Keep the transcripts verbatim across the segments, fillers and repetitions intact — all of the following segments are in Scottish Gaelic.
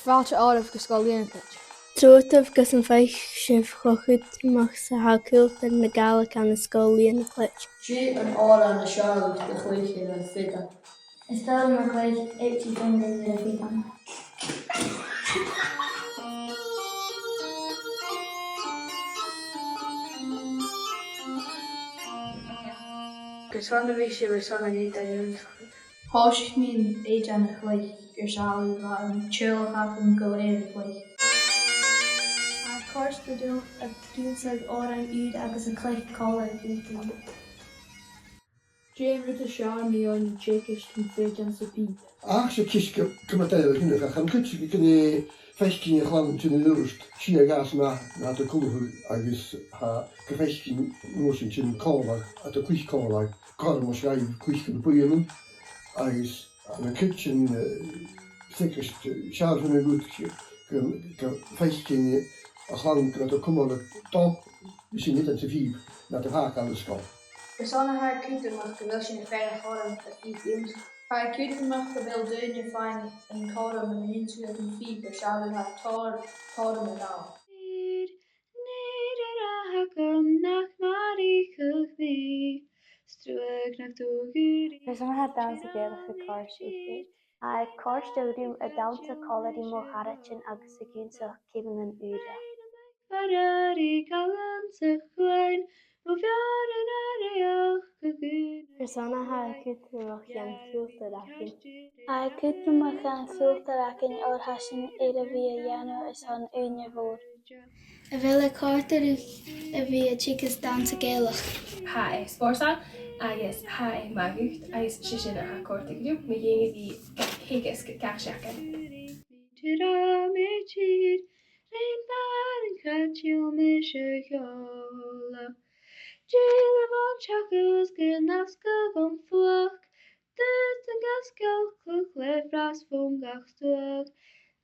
Fàilte oirbh gu Sgoil Lìonacleit. Trobhadaibh gus am faic sibh cho cudromach 's a tha cultar na Gàidhlig ann an Sgoil Lìonacleit. Dè an t-òran as fheàrr leat a chluich air a' fhidheall? Is toil leam a chluich Itchy Fingers air a' fhidheall. Carson a bhios sibh airson an èideadh ionnsachadh? Thòisich mi an èideadh a chluich gur sealladh a bha an teaghlach agam gu lèir a' cluich. Tha e a' còrdadh rium ag ionnsachadh òrain ùra agus a' cluich còmhla ri daoine. Dè an rud as fheàrr mu dheidhinn teagasg fhèin anns a' phìob? Ach 's e ceist gu, gu math dèidheil a th' ann, ach tha mi a' creidsinn gun e faicinn a' chlann sin an-dràsta, 's iad a ghabhas math na tha coltach agus tha gu faicinn an uair sin sin còmhla, a tha cluich còmhla, còmhla mar sin cluich gu buidheann, agus tha mi a' creidsinn, eh, 's e ceist, eh, searbh a th' ann gu, gu, gu faicinn a' chlann gu bheil iad a' cumail a' dol, bidh sin iad anns a' phìob, na tha fàgail anns an sgoil. Carson a tha e cudromach gu bheil sinn a' faighinn cothrom a' phìob ionnsachadh? Tha e cudromach gu bheil daoine a' faighinn an cothrom a bhith ag ionnsachadh a' phìob air sàillibh a tha tòrr, tòrr a' dol. Nì, nì, nì, nach mairich mi. Struag nach tu guri. Carson a tha dannsa Gàidhealach a' còrdadh riut? Tha e a' còrdadh rium a' dannsa còmhla ri mo charaidean agus ag ionnsachadh ceumnan ùra. Fararí galanta chuain, mo bheàrn an aireach go gùn. Carson a tha e cudromach dhan chultar againn? Tha e cudromach dhan chultar againn oir tha sinn air a bhith a' dèanamh airson ùine mhòr. A bheil e a' còrdadh riut a bhith a' teagasg dannsa Gàidhealach? Tha e spòrsail agus tha e math dhut agus 's e sin a tha a' còrdadh rium, mu dheidhinn a bhith ga theagasg gach seachdain. Tìr a' mhìr tìr, rinn bàrr an caitil mise a sheòladh. Dìreach an teachd agus gun nasgadh an fuachd, dùsg an gasgeul cluich le fras fon gach stuagh.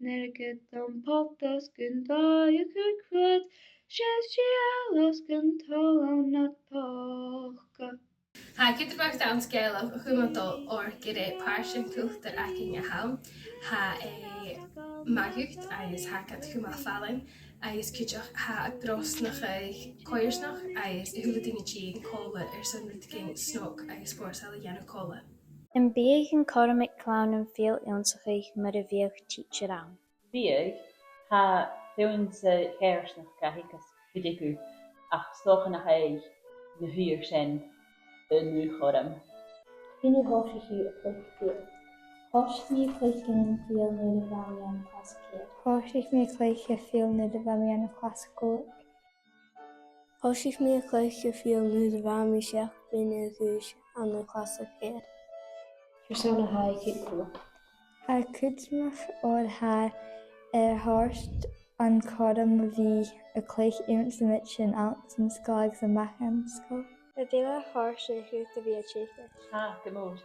Nuair a gheibh am poll os gun dòigh a chur cruaidh, 's e sìol os gun toll ann nad pòca. Tha e cudromach dannsa Gàidhealach a chumail a' dol oir gur e pàirt den chultar againn a th' ann. Tha e math dhut agus tha e gad chumail fallain agus cuideachd tha e a' brosnachadh coimhearsnachd agus a h-uile duine a' tighinn còmhla airson rudeigin snog agus spòrsail a dhèanamh còmhla. Am biodh an cothrom aig clann an fhidheall ionnsachadh mura biodh tidsear ann? Bhiodh, tha feadhainn sa choimhearsnachd ga theagasg cuideachd, ach 's dòcha nach eil na h-uiread sin an aon chothrom. Cuin a thòisich thu a' cluich fidheall? Thòisich mi a' cluich fidheall nuair a bha mi ann an clas a ceithir. Thòisich mi a' cluich fidheall nuair a bha mi ann an clas a còig. Thòisich mi a' cluich fidheall nuair a bha mi seachd bliadhna a dh'aois ann an clas a ceithir. Carson a tha e cudromach? Tha e cudromach oir tha e a' toirt an cothrom a bhith a' cluich iomadh sìon anns an sgoil agus a-mach às an sgoil. A bheil e a' toirt an rud a bhith a' teagasg? Tha, gu mòr.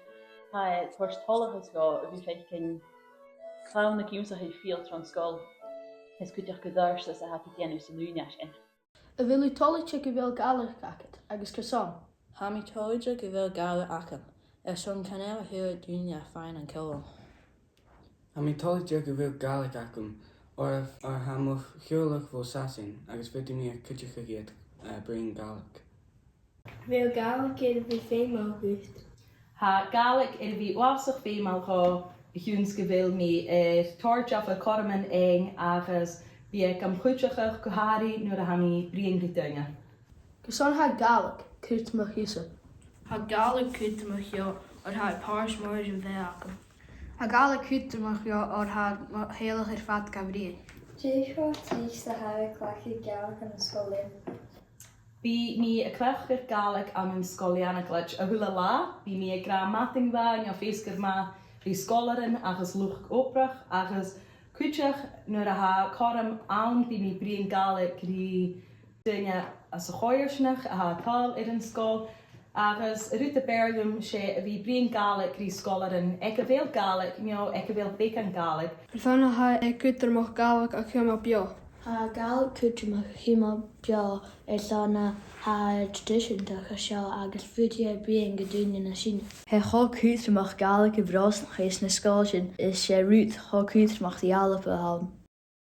Tha e a' toirt toileachas dhomh a bhith a' faicinn clann ag ionnsachadh fidheall tron sgoil. Is cuideachd gu dè seòrsa a tha iad a' dèanamh san ùine sin. A bheil thu toilichte gu bheil Gàidhlig agad, agus carson? Tha mi toilichte gu bheil Gàidhlig agam, airson chan eil a h-uile duine a' faighinn an cothrom. Tha mi toilichte gu bheil Gàidhlig agam, oir, oir tha mo theaghlach bho Shasainn, agus faodaidh mi a' cuideachadh iad, eh, bruidhinn Gàidhlig. A bheil Gàidhlig air a bhith feumail dhut? Tha Gàidhlig air a bhith uabhasach feumail dhomh, a chionn 's gu bheil mi air tòrr diofar chothroman fhaighinn agus bidh e gam chuideachadh gu h-àraidh nuair a tha mi a' bruidhinn ri daoine. Carson a tha Gàidhlig cudromach dhutsa? Tha Gàidhlig cudromach dhomh oir tha e pàirt mòr den bheatha agam. Tha Gàidhlig cudromach dhomh oir tha mo theaghlach air fad ga bruidhinn. Dè cho tric 's a tha thu a' cleachdadh Gàidhlig ann an sgoil? Bidh mi a' cleachdadh Gàidhlig ann an Sgoil Lìonacleit a h-uile latha. Bidh mi ag ràdh madainn mhath no feasgar math ri sgoilearan agus luchd-obrach agus cuideachd nuair a tha cothrom ann bidh mi a' bruidhinn Gàidhlig ri daoine às a' choimhearsnachd a tha a' dol air an sgoil. Agus an rud a b' fheàrr leam, 's e a bhith a' bruidhinn Gàidhlig ri sgoilearan aig a bheil Gàidhlig no aig a bheil beagan Gàidhlig. Carson a tha e cudromach Gàidhlig a chumail beò? Tha Gàidhlig cudromach, chì mi beò air sgàth na tha e traditional an seo agus faodaidh e bruidhinn gu daoine nas sine. Tha e cho cudromach Gàidhlig a bhrosnachadh sna sgoiltean, is e rud cho cudromach do dh'Alba a th' ann.